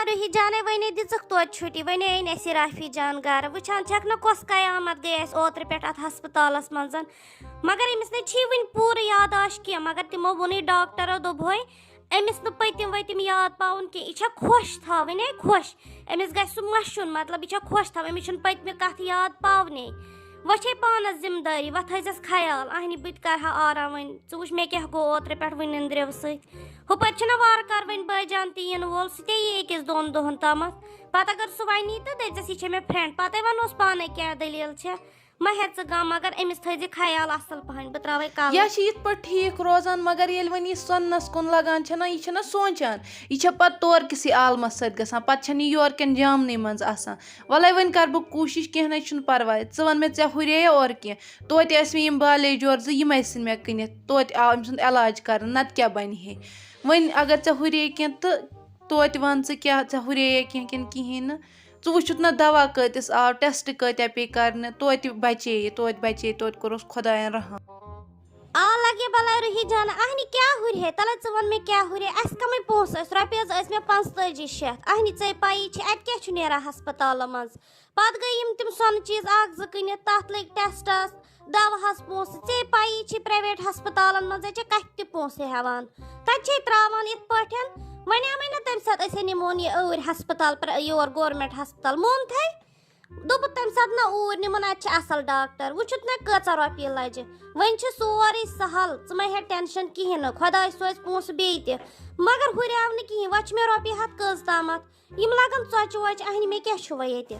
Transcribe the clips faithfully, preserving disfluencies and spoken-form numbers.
روحی جانے، وۄنۍ دِژٕکھ توتہِ چھُٹی، وۄنۍ أنۍ اَسہِ یہِ رافی جان گَرٕ۔ وٕچھان چھَکھ نہ کۄس قیامت گٔے اَسہِ اوترٕ پٮ۪ٹھ اَتھ ہسپتالَس منٛز۔ مگر أمِس نے چھی وٕنہِ پوٗرٕ یاداشت کینٛہہ، مگر تِمو ووٚنُے ڈاکٹرو، دوٚپہوے أمِس نہٕ پٔتِم ؤتِم یاد پاوُن کینٛہہ، یہِ چھےٚ خۄش تھاوٕنۍ، ہے خۄش۔ أمِس گژھِ سُہ مَشُن، مطلب یہِ چھےٚ خۄش تھاوٕنۍ، أمِس چھُنہٕ پٔتمہِ کَتھٕ یاد پاونُے۔ وۄنۍ چھے پانَس ذمہٕ دٲری، وۄنۍ تھٲیزٮ۪س خیال۔ اہنہِ، بہٕ تہِ کَرٕ ہا آرام وۄنۍ، ژٕ وٕچھ مےٚ کیٛاہ گوٚو اوترٕ پٮ۪ٹھ وٕنہِ نِندرِ سۭتۍ۔ ہُپٲرۍ چھِنہ وارٕ کارٕ وۄنۍ بٲے جان تہِ یِنہٕ وول، سُہ تے یی أکِس دۄن دۄہَن تامَتھ۔ پَتہٕ اگر سُہ وَنی تہٕ دٔپۍزٮ۪س، یہِ چھےٚ مےٚ فرٛٮ۪نٛڈ، پَتَے وَنوس پانَے کیٛاہ دٔلیٖل چھےٚ۔ مہ ہےٚ ژٕ غم، مگر أمِس تھٲیزِ خیال اَصٕل پَہَن، بہٕ ترٛاوَے کَلَس۔ یا چھِ یِتھ پٲٹھۍ ٹھیٖک روزان، مگر ییٚلہِ وۄنۍ یہِ سۄننَس کُن لَگان چھےٚ نہ، یہِ چھےٚ نہ سونٛچان، یہِ چھےٚ پَتہٕ تورٕ کِسٕے عالمَس سۭتۍ گژھان، پَتہٕ چھَنہٕ یہِ یورٕکٮ۪ن جامنٕے منٛز آسان۔ وَلَے وۄنۍ کَرٕ بہٕ کوٗشِش، کینٛہہ نَے چھُنہٕ پَرواے، ژٕ وَن مےٚ، ژےٚ ہُرییا اورٕ کینٛہہ؟ توتہِ ٲسۍ مےٚ یِم بالے جورٕ زٕ، یِم ٲسِن مےٚ کٕنِتھ، توتہِ آو أمۍ سُنٛد علاج کَرنہٕ، نَتہٕ کیٛاہ بَنہِ ہے؟ وۄنۍ اگر ژےٚ ہُرے کینٛہہ تہٕ توتہِ وَن ژٕ، کیٛاہ ژےٚ ہُرییا کینٛہہ کِنہٕ کِہیٖنۍ نہٕ؟ ژٕ وٕچھُتھ نہ دوا کۭتِس آو، ٹٮ۪سٹ کۭتیٛاہ پیٚیہِ کَرنہِ، توتہِ بَچے یہِ، توتہِ بَچے، توتہِ کوٚرُس خۄدایَن رحم۔ آ لَگے بَلاے روحی جان، اَہنہِ کیٛاہ ہُرِ ہے؟ تَلَے ژٕ وَن مےٚ کیٛاہ ہُرِ ہے؟ اَسہِ کَمٕے پونٛسہٕ ٲسۍ؟ رۄپیہِ حظ ٲسۍ مےٚ پانٛژتٲجی شیٚتھ۔ اَہنہِ ژے پَیی چھِ اَتہِ کیٛاہ چھُ نیران ہسپتالَن منٛز؟ پَتہٕ گٔے یِم تِم سۄنہٕ چیٖز اَکھ زٕ کٕنِتھ، تَتھ لٔگۍ ٹٮ۪سٹَس، دَوہَس پونٛسہٕ۔ ژے پَیی چھِ پرٛایویٹ ہسپتالَن منٛز ہے چھِ کَتھِ تہِ پونٛسہٕ ہٮ۪وان۔ تَتہِ چھے ترٛاوان یِتھ پٲٹھۍ۔ وَنیٛامَے نہ تَمہِ ساتہٕ أسۍ ہے نِمون یہِ أورۍ ہسپتال، پرٛ-، یور گورمٮ۪نٛٹ ہسپتال۔ مونتھَے؟ دوٚپُکھ تَمہِ ساتہٕ نہ اوٗرۍ نِمُن، اَتہِ چھِ اَصٕل ڈاکٹر۔ وٕچھُتھ نہ کۭژاہ رۄپیہِ لَجہِ۔ وۄنۍ چھِ سورُے سہل، ژٕ مہ ہےٚ ٹٮ۪نشَن کِہیٖنۍ نہٕ، خۄداے سوزِ پونٛسہٕ بیٚیہِ تہِ۔ مگر ہُریو نہٕ کِہیٖنۍ، وۄنۍ چھِ مےٚ رۄپیہِ ہَتھ کٔژ تامَتھ۔ یِم لَگَن ژۄچہِ وۄچہِ، اَہنہِ مےٚ کیٛاہ چھُ وۄنۍ ییٚتہِ؟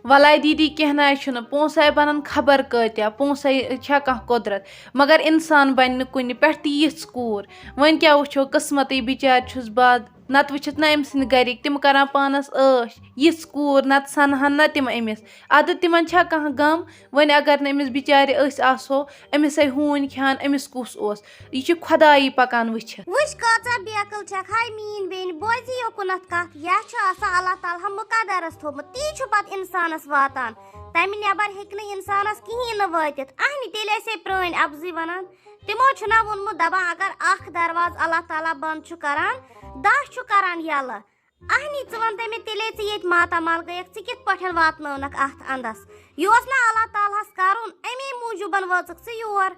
وَلَے دیٖدی، کینٛہہ نہ حظ چھُنہٕ، پونٛسَے بَنَن خبر کۭتیٛاہ، پونٛسَے چھا کانٛہہ قۄدرَت، مگر اِنسان بَنہِ نہٕ کُنہِ پٮ۪ٹھ تہِ یِژھ کوٗر۔ وۄنۍ کیٛاہ وٕچھو، قٕسمَتٕے بِچارِ چھُس بَد، نَتہٕ وٕچھَتھ نہ أمۍ سٕنٛدۍ گَرِکۍ، تِم کَران پانَس عٲش، یِژھ کوٗر نَتہٕ سَنہٕ ہَن نہ تِم أمِس۔ اَدٕ تِمَن چھا کانٛہہ غم؟ وۄنۍ اگر نہٕ أمِس بِچارِ أسۍ آسہو، أمِس ہے ہوٗنۍ کھیٚہَن، أمِس کُس اوس؟ یہِ چھُ خۄدایی پَکان وٕچھِتھ۔ وٕچھ کۭژاہ بیقٕل چھَکھ، ہاے میٛٲنۍ بیٚنہِ، بوزِ یوکُنَتھ کَتھ، یہِ چھُ آسان اللہ تعالیٰ ہَن مُقدرَس تھوٚومُت، تی چھُ پَتہٕ اِنسانَس واتان۔ تَمہِ نٮ۪بر ہیٚکہِ نہٕ اِنسانَس کِہیٖنۍ نہٕ وٲتِتھ۔ اَہنہِ، تیٚلہِ ٲسے پرٛٲنۍ اَپزٕے وَنان، تِمو چھُنہ ووٚنمُت، دَپان، اگر اَکھ دروازٕ اللہ تعالیٰ بنٛد چھُ کَران، دَہ چھُ کَران یَلہٕ۔ اَہنی، ژٕ وَن تہٕ مےٚ، تیٚلے ژٕ ییٚتہِ ماتامال گٔیَکھ، ژٕ کِتھ پٲٹھۍ واتنٲونَکھ اَتھ اَندَس؟ یہِ اوس نہ اللہ تعالیٰ ہَس کَرُن، اَمی موٗجوٗبَن وٲژٕکھ ژٕ یور۔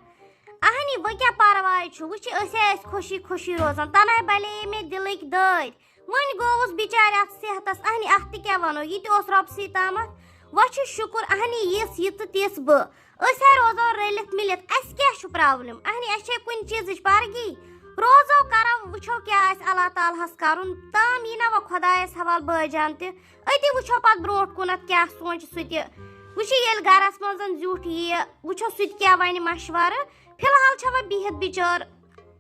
اَہنی، وۄنۍ کیٛاہ پَرواے چھُ؟ وۄنۍ چھِ أسۍ ہے أسۍ خوشی خوشی روزان، تَنہٕ بَلے مےٚ دِلٕکۍ دٲدۍ۔ وۄنۍ گوٚوُس بِچارِ اَتھ صحتَس، اَہنی، اَتھ تہِ کیٛاہ وَنو، یہِ تہِ اوس رۄبسٕے تامَتھ۔ وۄنۍ چھُ شُکُر، اَہنی، یِژھ یہِ تہٕ تِژھ بہٕ۔ أسۍ ہے روزو رٔلِتھ مِلِتھ، اَسہِ کیٛاہ چھُ problem؟ اَہنہِ، اَسہِ چھے کُنہِ چیٖزٕچ پَرگی؟ روزو کَرو، وٕچھو کیٛاہ آسہِ اللہ تعالیٰ ہَس کَرُن۔ تام یی نہ وۄنۍ خۄدایَس حوالہٕ بٲے جان تہِ، أتی وٕچھو پَتہٕ برونٛٹھ کُنَتھ کیٛاہ سونٛچہِ سُہ تہِ۔ وٕچھِ ییٚلہِ گَرَس منٛز زیُٹھ یِیہِ، وٕچھو سُہ تہِ کیٛاہ وَنہِ مَشوَرٕ۔ فی الحال چھےٚ وۄنۍ بِہِتھ بِچٲر،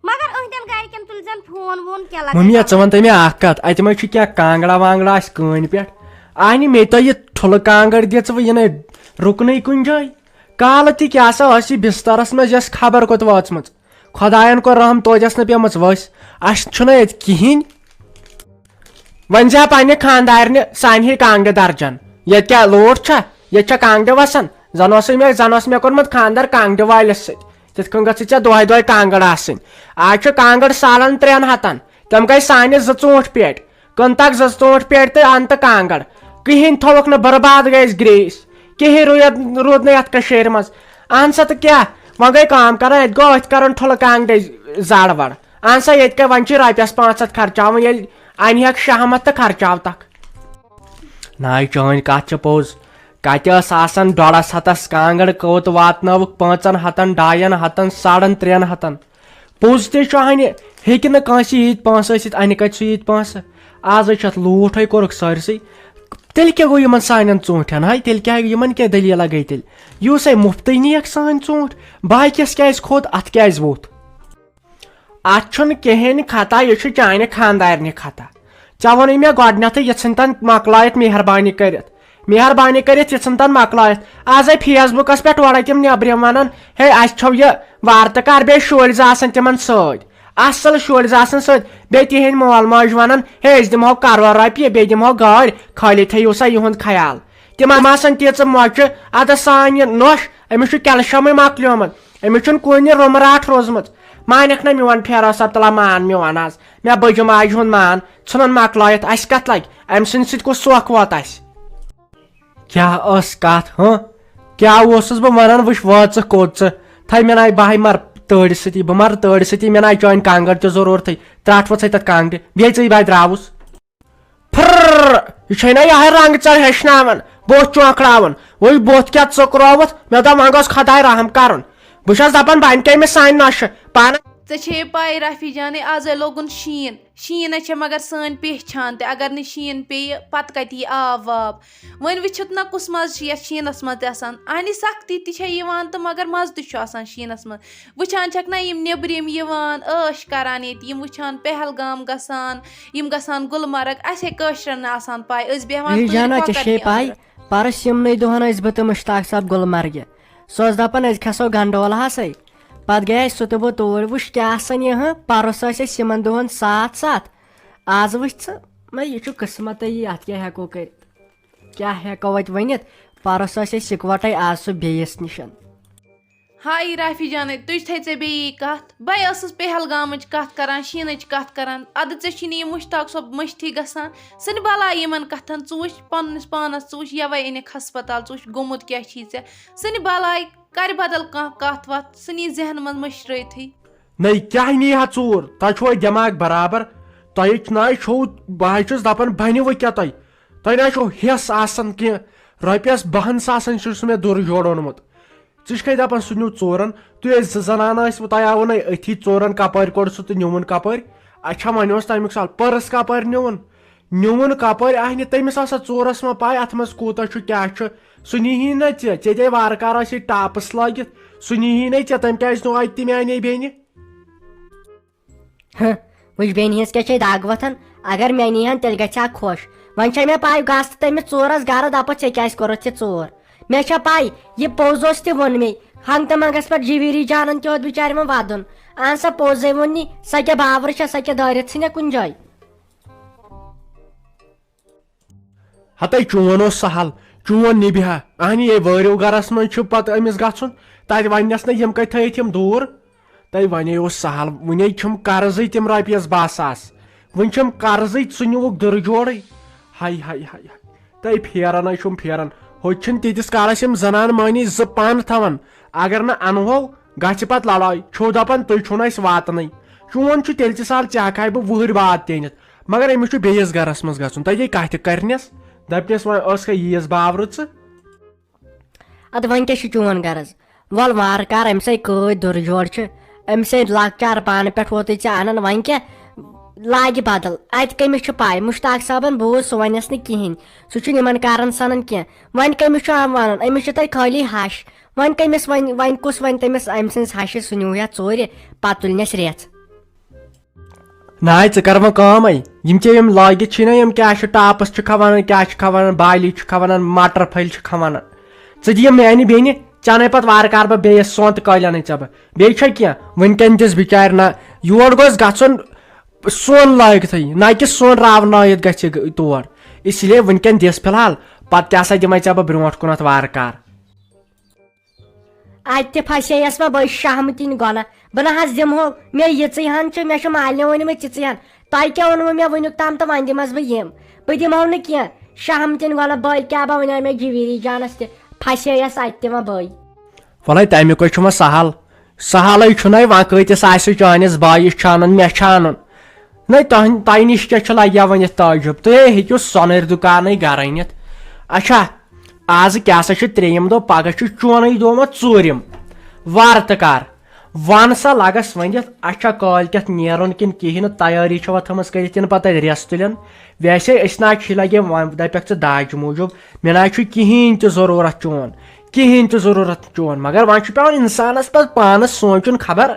مگر أہٕنٛدٮ۪ن گَرِکٮ۪ن تُلۍ زٮ۪ن فون وون کینٛہہ لَگَن مٔمی، ژٕ وَن تہٕ مےٚ اَکھ کَتھ، اَتہِ ما چھُ کینٛہہ کانٛگڑا وانٛگڑا اَسہِ کٲنۍ پٮ۪ٹھ؟ اَہنہِ، مےٚ تۄہہِ یہِ ٹھُلہٕ کانٛگٕر دِژوٕ، یہِ نَے رُکنٕے کُنہِ جایہِ۔ کالہٕ تہِ کیٛاہ سا ٲس یہِ بِستَرَس منٛز، یۄس خبر کوٚت وٲژمٕژ۔ خۄدایَن کوٚر رحم، توتہِ ٲس نہٕ پیٚمٕژ ؤسۍ۔ اَسہِ چھُنہ ییٚتہِ کِہیٖنۍ۔ وۄنۍ زِ ہا پنٛنہِ خانٛدارنہِ سانہِ ہِوۍ کانٛگرِ درجن۔ ییٚتہِ کیٛاہ لوٗٹھ چھا؟ ییٚتہِ چھا کانٛگرِ وَسان؟ زَن اوسُے مےٚ، زَن اوس مےٚ کوٚرمُت خانٛدر کانٛگرِ وٲلِس سۭتۍ۔ تِتھ کٔنۍ گٔژھٕے ژےٚ دۄہَے دۄہَے کانٛگٕر آسٕنۍ۔ آز چھُ کانٛگٕر سالان ترٛٮ۪ن ہَتَن۔ تِم گٔے سانہِ زٕ ژوٗنٛٹھۍ پیٹہِ۔ کٕنتَکھ زٕ ژوٗنٛٹھۍ پیٹہِ تہٕ اَنتہٕ کانٛگٕر۔ کِہیٖنۍ تھوٚوُکھ نہٕ، برباد گٔے أسۍ گرٛیٖسۍ۔ کِہیٖنۍ روٗد، روٗد نہٕ یَتھ کٔشیٖرِ منٛز۔ اَہَن سا، تہٕ کیٛاہ؟ وۄنۍ گٔے کٲم کَرٕنۍ، اَتہِ گوٚو أتھۍ کَرُن ٹھُلہٕ کانٛگرِ زَڑ وَڑ۔ اَہَن سا، ییٚتہِ کَتہِ وۄنۍ چھِ رۄپیَس پانٛژھ ہَتھ خرچاوٕنۍ، ییٚلہِ اَنہِ ہٮ۪کھ شےٚ ہَتھ تہٕ خرچاوتَکھ۔ ناے، چٲنۍ کَتھ چھِ پوٚز۔ کَتہِ ٲس آسان ڈۄڈَس ہَتَس کانٛگٕر، کوٚت واتنٲوٕکھ پانٛژَن ہَتَن، ڈایَن ہَتَن، ساڑَن ترٛٮ۪ن ہَتَن؟ پوٚز تہِ چھُ، اَنہِ ہیٚکہِ نہٕ کٲنٛسہِ ییٖتۍ پونٛسہٕ ٲسِتھ، اَنہِ کَتہِ سُہ ییٖتۍ پونٛسہٕ؟ آزٕے چھُ اَتھ لوٗٹھٕے کوٚرُکھ سٲرسٕے۔ تیٚلہِ کیٛاہ گوٚو یِمَن سانٮ۪ن ژوٗنٛٹھٮ۪ن؟ ہاے، تیٚلہِ کیٛاہ، یِمَن کیٛاہ دٔلیٖلہ گٔے تیٚلہِ؟ یہِ اوس ہے مُفتٕے نِیَکھ سٲنۍ ژوٗنٛٹھۍ، باقیَس کیٛازِ کھوٚت، اَتھ کیٛازِ ووٚتھ؟ اَتھ چھُنہٕ کِہیٖنۍ خطا، یہِ چھُ چانہِ خانٛدارنہِ خطا۔ ژےٚ ووٚنُے مےٚ گۄڈٕنٮ۪تھٕے، یہِ ژھٕنتَن مۄکلٲیِتھ مہربٲنی کٔرِتھ۔ مہربٲنی کٔرِتھ یہِ ژھٕنتَن مۄکلٲیِتھ۔ آزَے Facebook-َس پٮ۪ٹھ اورَے تِم نیٚبرِم وَنان، ہے، اَسہِ چھَو یہِ وارٕ تہٕ کار، بیٚیہِ شُرۍ زٕ آسَن تِمَن سۭتۍ۔ اَصٕل شُرۍ زٕ آسَن سۭتۍ۔ بیٚیہِ تِہِنٛدۍ مول موج وَنان، ہے، أسۍ دِمہو کَرور رۄپیہِ، بیٚیہِ دِمہو گٲڑۍ، خٲلی تھٲیِو سا یِہُنٛد خیال۔ تِم آسَن تیٖژٕ مۄچہِ، اَدٕ سانہِ نۄش، أمِس چھُ کیلشَمٕے مۄکلیومُت۔ أمِس چھُنہٕ کُنہِ رُمہٕ راٹھ روٗزمٕژ۔ مانکھ نہ میون پھیرو سب تلا، مان میون آز۔ مےٚ بٔجہِ ماجہِ ہُنٛد مان ژھٕنُن مۄکلٲیِتھ، اَسہِ کتھ لگہِ؟ أمۍ سٕنٛدِ سۭتۍ کُس سۄکھ ووت اَسہِ؟ کیٛاہ ٲس کتھ، ہہ؟ کیٛاہ اوسُس بہٕ ونان؟ وٕچھ وٲژ ژٕ کوٚت ژٕ۔ تھے مےٚ ناے بہٕ ہاے مر تٲڑِ سۭتی، بہٕ مر تٲڑِ سۭتی، مےٚ ناے چٲنۍ کانٛگٕر تہِ ضروٗرتھٕے۔ ترٛٹھ وٕژھے تتھ کانٛگرِ، بیٚیہِ ژٕے بہٕ درٛاوُس۔ پھر، یہِ چھے نہ یہے رنگ ژےٚ ہیٚچھناوان، بُتھ چونکھڑاوان۔ وۄنۍ بُتھ کیٛاہ ژٕکرووُتھ؟ مےٚ دوٚپ وۄنۍ گوٚژھ خداے رحم کرُن۔ بہٕ چھس دپان بنہِ کٔمِس سانہِ نۄشہِ؟ پانہٕ۔ ژےٚ چھے پاے رافی جانے، آزے لوگُن شیٖن۔ شیٖن ہے چھےٚ مگر سٲنۍ پہچان تہِ، اگر نہٕ شیٖن پیٚیہِ پتہٕ کتہِ یی آب واب؟ وۄنۍ وٕچھِتھ نہ کُس مزٕ چھُ یتھ شیٖنس منٛز تہِ آسان۔ اہنی سختی تہِ چھےٚ یِوان تہٕ مگر مزٕ تہِ چھُ آسان شیٖنس منٛز۔ وٕچھان چھکھ نہ یِم نیٚبرِم یِوان عٲش کران ییٚتہِ، یِم وٕچھان پہلگام گژھان، یِم گژھان گلمرگ۔ اسے کٲشرٮ۪ن نہٕ آسان پاے، أسۍ بیٚہوان اہی تۭرِ جانا، ژےٚ کۄکر چھے پاے، کیٛاہ؟ پرس یِمنٕے دۄہن ٲسۍ بہٕ تہٕ مشتاق صٲب گلمرگہِ۔ سُہ اوس دپان أسۍ کھسو گنڈولاہسے۔ پتہٕ گٔیے سُہ تہٕ بہٕ توٗرۍ۔ وٕچھ کیٛاہ آسان یہِ، ہہ؟ پرُس ٲسۍ أسۍ یِمن دۄہن ساتھ ساتھ، آز وٕچھ ژٕ۔ نہ، یہِ چھُ قٕسمتٕے، یہِ اتھ کیٛاہ ہٮ۪کو کٔرِتھ؟ کیٛاہ ہٮ۪کو اتہِ ؤنِتھ؟ پرُس ٲسۍ أسۍ یِکوٹے، آز سُہ بیٚیِس نِشن۔ ہاے رافی جانے، تُج تھے ژےٚ بیٚیہِ یی کتھ۔ بے ٲسٕس پہلگامٕچ کتھ کران، شیٖنٕچ کتھ کران۔ ادٕ ژےٚ چھی نہٕ یہِ مشتاق صٲب مٔشتھٕے گژھان۔ سُہ نہٕ بلاے یِمن کتھن، ژٕ وٕچھ پننِس پانس، ژٕ وٕچھ یوے أنِکھ ہسپتال، ژٕ وٕچھ گوٚمُت کیٛاہ چھی ژےٚ۔ سُہ نہٕ بلاے کرِ بدل کانٛہہ کتھ وتھ، سُہ نی ذہنہٕ منٛز مٔشرٲیتھٕے۔ نَے کیٛاہ نی ہا ژوٗر؟ تۄہہِ چھُوا دٮ۪ماغ برابر؟ تۄہہِ نہ چھُو، بہٕ حظ چھُس دَپان، بَنہِ وۄنۍ کیٛاہ تۄہہِ؟ تۄہہِ نہ چھُو حِس آسان کینٛہہ۔ رۄپیَس بَہَن ساسَن چھُ سُہ مےٚ دوٚر جوڑومُت۔ ژٕ چھُکھَے دَپان سُہ نیوٗ ژوٗرَن؟ تُہۍ ٲسۍ زٕ زنانہٕ ٲسوٕ، تۄہہِ آوُ نَے أتھی ژوٗرَن کَپٲرۍ کوٚڑ سُہ تہٕ نیوٗن کَپٲرۍ؟ اچھا، وۄنۍ اوس تَمیُک سوال، پٔرٕس کَپٲرۍ نیوٗن؟ نیوٗن کپٲرۍ؟ اہنہِ، تٔمِس آسا ژوٗرس ما پاے اتھ منٛز کوٗتاہ چھُ، کیٛاہ چھُ؟ سُہ نِہی نہ ژےٚ، ژےٚ دے وارٕ کارٕ آسہِ ٹاپس لٲگِتھ، سُہ نِہی نہٕ ژےٚ۔ تٔمۍ کیٛازِ نیوٗ اتہِ تہِ میانے بیٚنہِ؟ ہہ، وٕچھ بیٚنہِ ہٕنٛز کیٛاہ چھے دگ وۄتھان۔ اگر مےٚ نِہن، تیٚلہِ گژھِ ہا خۄش۔ وۄنۍ چھے مےٚ پاے، گژھ تہٕ تٔمِس ژوٗرس گرٕ، دپس، ژےٚ کیٛازِ کوٚرُتھ یہِ ژوٗر؟ مےٚ چھےٚ پاے، یہِ پوٚز اوس تہِ ووٚن مے۔ ہنگ تہٕ منگس پٮ۪ٹھ جویری جانن تہِ اوس بِچارِ وۄنۍ ودُن۔ اہن سا، پوٚزے ووٚن نی، سۄ کیٛاہ باورٕ چھےٚ، سۄ کیٛاہ دٲرِتھ ژھٕنیا کُنہِ جایہِ؟ ہتے چون اوس سہل، چون نِبہِ ہا۔ اہنہِ، یے وٲرِو گرس منٛز چھُ پتہٕ أمِس گژھُن، تتہِ وننس نہ یِم کتہِ تھٲیِتھ یِم دوٗر۔ تۄہہِ ونے اوس سہل، وُنے چھِم قرضٕے تِم رۄپیس باہ ساس، وُنہِ چھِم قرضٕے، ژٕ نیوٗکھ دٕرٕ جوڑٕے۔ ہاے ہاے ہاے ہاے، تۄہہِ پھیران ہے چھُم پھیران۔ ہوٚتہِ چھِنہٕ تیٖتِس کالس یِم زنان مٲنی زٕ پانہٕ تھاوان، اگر نہٕ انہو، گژھِ پتہٕ لڑٲے۔ چھُو دپان تُہۍ چھُو نہٕ اسہِ واتنٕے۔ چون چھُ تیٚلہِ تہِ سہل، ژےٚ ہٮ۪کہٕ ہاے بہٕ وُہٕرۍ واد تہِ أنِتھ، مگر أمِس چھُ بیٚیِس گرس منٛز گژھُن۔ تۄہہِ گٔے کتھِ کرنس، دپنس وۄنۍ ٲسکھا ییٖژ باورٕ ژٕ؟ ادٕ وۄنۍ کیٛاہ چھُ چون غرض؟ ول وارٕ کار، أمۍ سٕے کۭتۍ دُرٕ جوڑ چھِ، أمۍ سٕے لۄکچار پانہٕ پٮ۪ٹھ ووتُے ژےٚ انان، وۄنۍ کیٛاہ لاگہِ بدل؟ اتہِ کٔمِس چھُ پاے؟ مشتاق صٲبن بوٗز، سُہ ونٮ۪س نہٕ کِہینۍ، سُہ چھُنہٕ یِمن کارن سنان کینٛہہ۔ وۄنۍ کٔمِس چھُ ونان؟ أمِس چھِ تۄہہِ خٲلی ہش۔ وۄنۍ کٔمِس ونہِ؟ وۄنۍ کُس ونہِ تٔمِس أمۍ سٕنٛز ہشہِ سُہ نیوٗ یتھ ژوٗرِ، پتہٕ تُلنٮ۪س رٮ۪ژھ؟ ناے، ژٕ کر وۄنۍ کٲمے۔ یِم ژےٚ یِم لٲگِتھ چھی نا، یِم کیٛاہ چھِ ٹاپس چھِکھا ونان، کیٛاہ چھِکھا ونان، بالی چھِکھا ونان، مٹر پھٔلۍ چھِکھا ونان، ژٕ دِ یِم میانہِ بیٚنہِ، ژےٚ انے پتہٕ وارٕ کارٕ بہٕ بیٚیِس سونتہٕ کٲلۍ انَے ژےٚ بہٕ۔ بیٚیہِ چھا کینٛہہ؟ وٕنکٮ۪ن دِس بِچارِ نہ، یور گوٚژھ گژھُن سۄن لٲگتھٕے، نہ کہِ سۄن راونٲیِتھ گژھِ تور۔ اس لیے وٕنکٮ۪ن دِس فی الحال، پتہٕ تہِ ہسا دِمے ژےٚ بہٕ برونٛٹھ کُنتھ وارٕ کارٕ۔ اتہِ تہِ پھسییس وۄنۍ بہٕ شہمتٕنۍ گۄنہ۔ بہٕ نہ حظ دِمہو، مےٚ یِژٕے ہن چھِ، مےٚ چھُ مالنہِ ووٚنمُت تِژٕے ہن۔ تۄہہِ کیٛاہ ووٚنوٕ مےٚ وٕنیُک تام تہٕ وۄنۍ دِمس بہٕ یِم؟ بہٕ دِمہو نہٕ کینٛہہ۔ شہمتٕنۍ گۄنہ بٔلۍ کیٛاہ، بہٕ وَنیو مےٚ جویری جانس تہِ، پھسییس اتہِ تہِ وۄنۍ بٔے۔ وَلَے تَمیُک ہے چھُ وۄنۍ سہل۔ سہلٕے چھُنَے وۄنۍ، کۭتِس آسہِ چٲنِس بایِس چھُ اَنُن، مےٚ چھُ اَنُن۔ نَے تۄہہِ، تۄہہِ نِش کیٛاہ چھُ لَگہِ ہا وۄنۍ یَتھ تعجُب؟ تُہۍ ہے ہیٚکِو سۄنٕرۍ دُکانٕے گَرٕ أنِتھ۔ اچھا، آزٕ کیٛاہ سا چھُ ترٛیٚیِم دۄہ، پَگاہ چھُ چونٕے دۄہ وۄنۍ ژوٗرِم۔ وارٕ تہٕ کَر، وَن سا لَگَس ؤنِتھ، اَسہِ چھا کٲلۍ کٮ۪تھ نیرُن کِنہٕ کِہیٖنۍ نہٕ؟ تیٲری چھےٚ وۄنۍ تھٲومٕژ کٔرِتھ کِنہٕ پَتہٕ اَتہِ رٮ۪س تُلن؟ ویسے أسۍ نہ چھِ لَگے وۄنۍ، دَپٮ۪کھ ژٕ داجہِ موٗجوٗب، مےٚ نہ چھُ کِہیٖنۍ تہِ ضروٗرت چون، کِہیٖنۍ تہِ ضروٗرت چون، مگر وۄنۍ چھُ پٮ۪وان اِنسانَس پَتہٕ پانَس سونٛچُن، خبر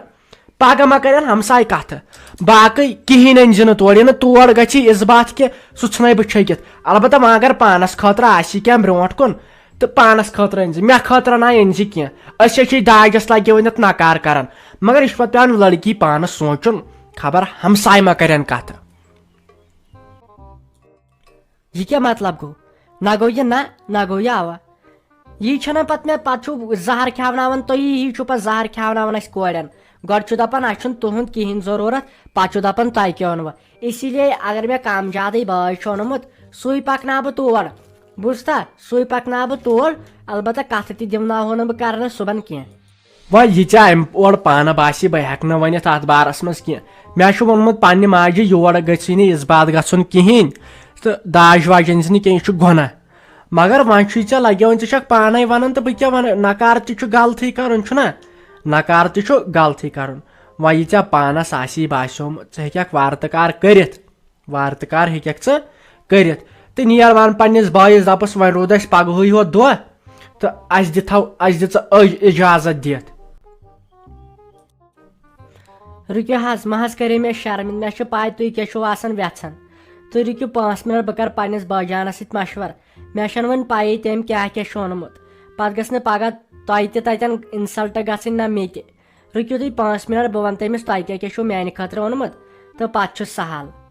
پگاہ ما کَرن ہمساے کَتھٕ۔ باقٕے کِہیٖنۍ أنۍ زِ نہٕ تور، یہِ نہٕ تور گژھی اِس باتھ کہِ سُہ ژھٕنَے بہٕ چھٔکِتھ۔ البتہ وۄنۍ اگر پانَس خٲطرٕ آسہِ کینٛہہ برونٛٹھ کُن، تہٕ پانَس خٲطرٕ أنۍ زِ، مےٚ خٲطرٕ نہ أنۍ زِ کینٛہہ۔ أسۍ حظ چھِ داجَس لَگے وٲتِتھ نکار کَران، مگر یہِ چھُ پَتہٕ پٮ۪وان لٔڑکی پانَس سونٛچُن، خبر ہمساے ما کَرن کَتھٕ۔ یہِ کیٛاہ مطلب گوٚو؟ نہ گوٚو یہِ نہ، نہ گوٚو یہِ اَوا۔ یی چھنہ پتہٕ مےٚ، پتہٕ چھُو زہر کھیاوناوان تُہی، یی چھُو پتہٕ زہر کھیاوناوان اسہِ کورٮ۪ن۔ گۄڈٕ چھُو دپان اسہِ چھُنہٕ تُہُنٛد کِہینۍ ضروٗرت، پتہٕ چھُو دپان تۄہہِ کیٛاہ اوٚنوٕ۔ اسی لیے اگر مےٚ کم زیادٕے بٲے چھُ اوٚنمُت، سُے پکناو بہٕ تور۔ بوٗزتھا؟ سُے پکناو بہٕ تور۔ البتہ کتھٕ تہِ دِمناوہو نہٕ بہٕ کرنہٕ صُبحن کینٛہہ۔ وۄنۍ یہِ ژےٚ امہِ اورٕ پانہٕ باسی، بہٕ ہٮ۪کہٕ نہٕ ؤنِتھ اتھ بارس منٛز کینٛہہ۔ مےٚ چھُ ووٚنمُت پننہِ ماجہِ، یور گٔژھی نہٕ یِژھ باتھ گژھُن کِہینۍ، تہٕ داج واج أنۍ زِ نہٕ کینٛہہ، یہِ چھُ گۄناہ۔ مگر وۄنۍ چھُے ژےٚ لگیومُت، ژٕ چھکھ پانے ونان، تہٕ بہٕ کیٛاہ ونہٕ، نکار تہِ چھُ غلطٕے کرُن، چھُنہ؟ نکار تہِ چھُ غلطٕے کرُن۔ وۄنۍ یہِ ژےٚ پانس آسی باسیومُت، ژٕ ہیٚککھ وارٕ تہٕ کار کٔرِتھ، وارٕ تہٕ کار ہیٚککھ ژٕ کٔرِتھ۔ تہٕ نیر وَن پننِس بٲیِس، دَپُس، وۄنۍ روٗد اَسہِ پگہٕے یوت دۄہ، تہٕ اَسہِ دِتھو، اَسہِ دِ ژٕ أج اجازت دِتھ۔ رُکِو حظ، مہ حظ کٔرِو مےٚ شرمِنٛد، مےٚ چھِ پَے تُہۍ کیٛاہ چھِو آسان وٮ۪ژھان۔ تُہۍ رُکِو پانٛژھ مِنٹ، بہٕ کَرٕ پنٛنِس بٲجانَس سۭتۍ مَشوَر۔ مےٚ چھَنہٕ وۄنۍ پَیی تٔمۍ کیٛاہ کیٛاہ چھُ اوٚنمُت۔ پَتہٕ گٔژھ نہٕ پَگاہ تۄہہِ تہِ تَتٮ۪ن insult گژھٕنۍ نہ مےٚ تہِ۔ رُکِو تُہۍ پانٛژھ مِنٹ، بہٕ وَنہٕ تٔمِس تۄہہِ کیٛاہ کیٛاہ چھُو میٛانہِ خٲطرٕ اوٚنمُت، تہٕ پَتہٕ چھُ سہل۔